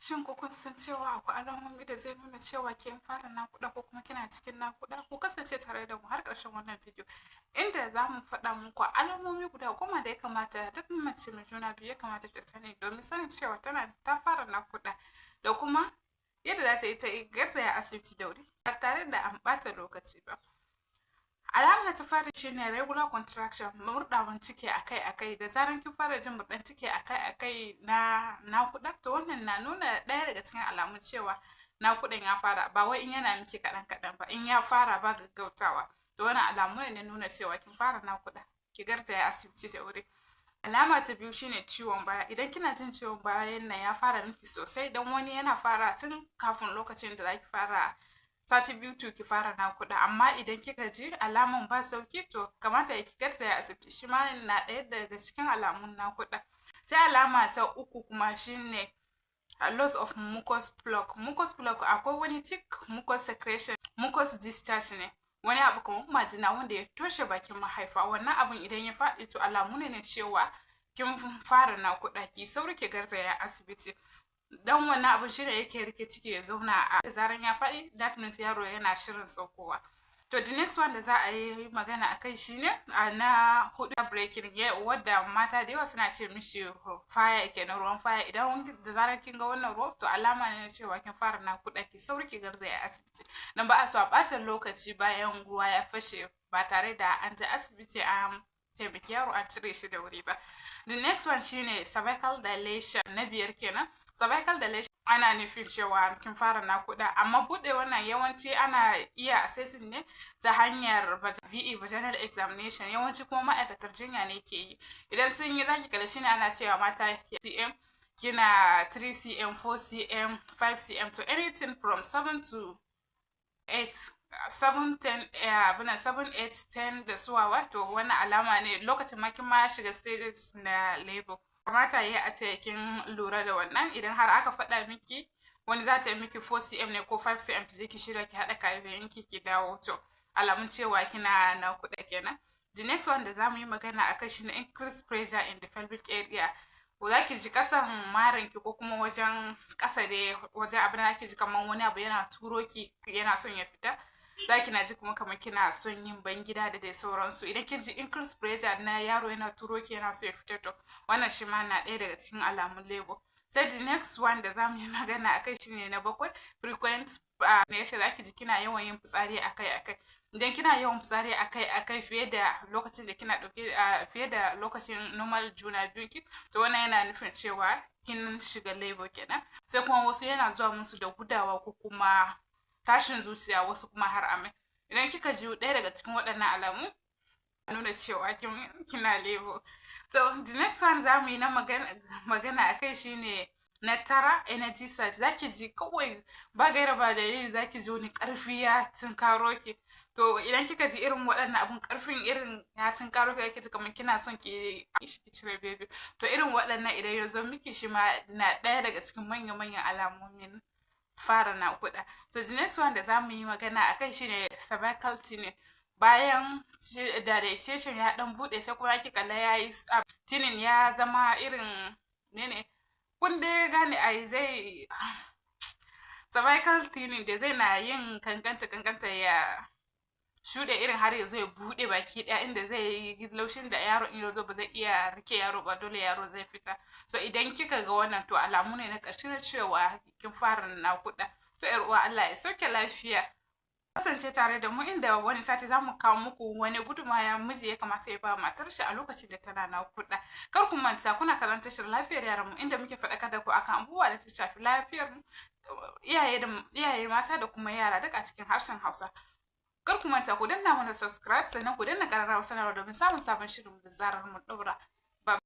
Shin ko kun san cewa akwai alamomi da zai nuna cewa kin fara naƙuda ko kuma kina cikin naƙuda? Ku kasance tare da mu har ƙarshen wannan bidiyo, inda za mu faɗa muku alamomi guda 10 da ya kamata duk mace mai juna biyu ya kamata ta sani domin sanin cewa tana ta fara naƙuda, da kuma yadda za ta yi ta garzaya asibiti da wuri ba tare da an ɓata lokaci ba. Alama ta fari shine regular contraction, murɗawan ciki akai-akai. Da zaran kin fara jin murɗan ciki akai-akai na naƙuda, to wannan na nuna ɗaya daga cikin alamun cewa naƙudan ya fara. Ba wai in yana miki kaɗan-kaɗan ba, in ya fara ba gaggautawa, to wannan alamu ne na nuna cewa kin fara naƙuda, ki garzaya asibiti da wuri. Alama ta biyu shine ciwon baya. Idan kina jin ciwon bayan nan ya fara miki sosai, don wani yana fara tun kafin lokacin da zaki fara sati 2 to ki fara naƙuda, amma idan kika ji alaman ba sauki, to kamata ki garzaya asibiti, shi ma na ɗaya daga cikin alamun naƙuda. Sai alama ta uku kuma shine loss of mucus plug. Mucus plug, akwai wani thick mucus secretion, mucus discharge ne, wani abu kamar majina wanda ya toshe bakin mahaifa. Wannan abun idan ya faɗi, to alamu ne na cewa kin fara naƙuda, ki sauri ki garzaya asibiti, dan wannan abun shine yake rike ciki ya zauna. A zaran ya faɗi, that means yaro yana shirin saukowa. To, the next one da za a yi magana a kai shine a na hudu, breaking, wadda mata da yawa suna ce mishi fire kenan, ruwan fire. Idan da zarar kin ga wannan ruwan, to alama ne na cewa kin fara naƙuda, ki sauri ki garzaya asibiti, dan ba a so a ɓata lokaci bayan ruwa ya fashe ba tare da an je asibiti an taimaki yaro an cire shi da wuri ba. The next one shine cervical dilation, na biyar kenan. Cervical dilation ana nufin cewa kin fara naƙuda, amma buɗe wannan yawanci ana iya assessing ne ta hanyar VE, vaginal examination. Yawanci kuma ma'aikatar jinya ne ke yi. Idan sun yi, zaki kalla shine ana cewa mata cm, kina 3 cm, 4 cm, 5 cm, to anything from 7 to 8, 7, 10, abin 7, 8, 10 da suwawa, to wannan alama ne lokacin ma kin ma shiga stages na labor. Kamata yi a ce kin lura da wannan. Idan har aka faɗa miki wani za ta yi miki 4 cm ne ko 5 cm, ki je ki shirya, ki haɗa kayan ki, ki dawo, to alamun cewa kina naƙuda kenan. The next one da za mu yi magana akai shine increased pressure in the pelvic area. Ko za ki ji ƙasan maranki ko kuma wajen ƙasa da wajen abin da ki ji kamar wani abu yana turo ki, yana son ya fita, za ki na ji kuma kamar kina son yin ban gida da dai sauransu. Idan kin ji increased pressure na yaro yana turo ki, yana so ya fita, to wannan shi ma na ɗaya daga cikin alamun labor. Sai the next one da za mu yi magana akai shine na bakwai, frequent ne yace za ki ji kina yawan yin fitsari akai akai. Idan kina yawan fitsari akai akai fiye da lokacin da kina ɗauke, fiye da lokacin normal juna biyun ki, to wannan yana nufin cewa kin shiga labor kenan. Sai kuma wasu yana zuwa musu da gudawa ko kuma tashin zuciya, wasu kuma har amai. Idan kika ji ɗaya daga cikin waɗannan alamu, nuna cewa kina labor. To, the next one za mu yi na magana akai shine na tara, energy surge. Zaki ji kawai ba gaira ba dalili zaki ji wani ƙarfi ya tunkaro ki. To, idan kika ji irin waɗannan abun, ƙarfin irin ya tunkaro ki, ji kamar kina son ki cire baby, to irin waɗannan idan ya zo miki, shi ma na ɗaya daga cikin manya-manyan alamomin fara naƙuda. To, the next one da za mu yi magana akai shine cervical thinning. Bayan dilation ya ɗan buɗe, sai kuma ki kalla yayi thinning, ya zama irin mene, kun dai gane ai, zai cervical thinning da zai na yin kankanta kankanta, ya shuɗe irin har ya zo ya buɗe baki ɗaya, inda zai yi laushin da yaro in ya zo ba zai iya rike yaro ba, dole yaro zai fita. So idan kika ga wannan, to alamu ne na ƙarshe na cewa kin fara naƙuda. To, yar uwa, Allah ya sauke lafiya. Kasance tare da mu, inda wani sati za mu kawo muku wani gudunmawa miji ya kamata ya ba matar shi a lokacin da tana naƙuda. Kar ku manta, kuna kallon tashar Lafiyar Yaran Mu, inda muke faɗakar da ku akan abubuwa da ta shafi lafiyar mu, iyaye da iyaye mata da kuma yara, duk a cikin harshen Hausa. Kar ku manta ku danna mana subscribe, sannan ku danna ƙararrawar sanarwa domin samun sabon shirin da zarar mun ɗaura.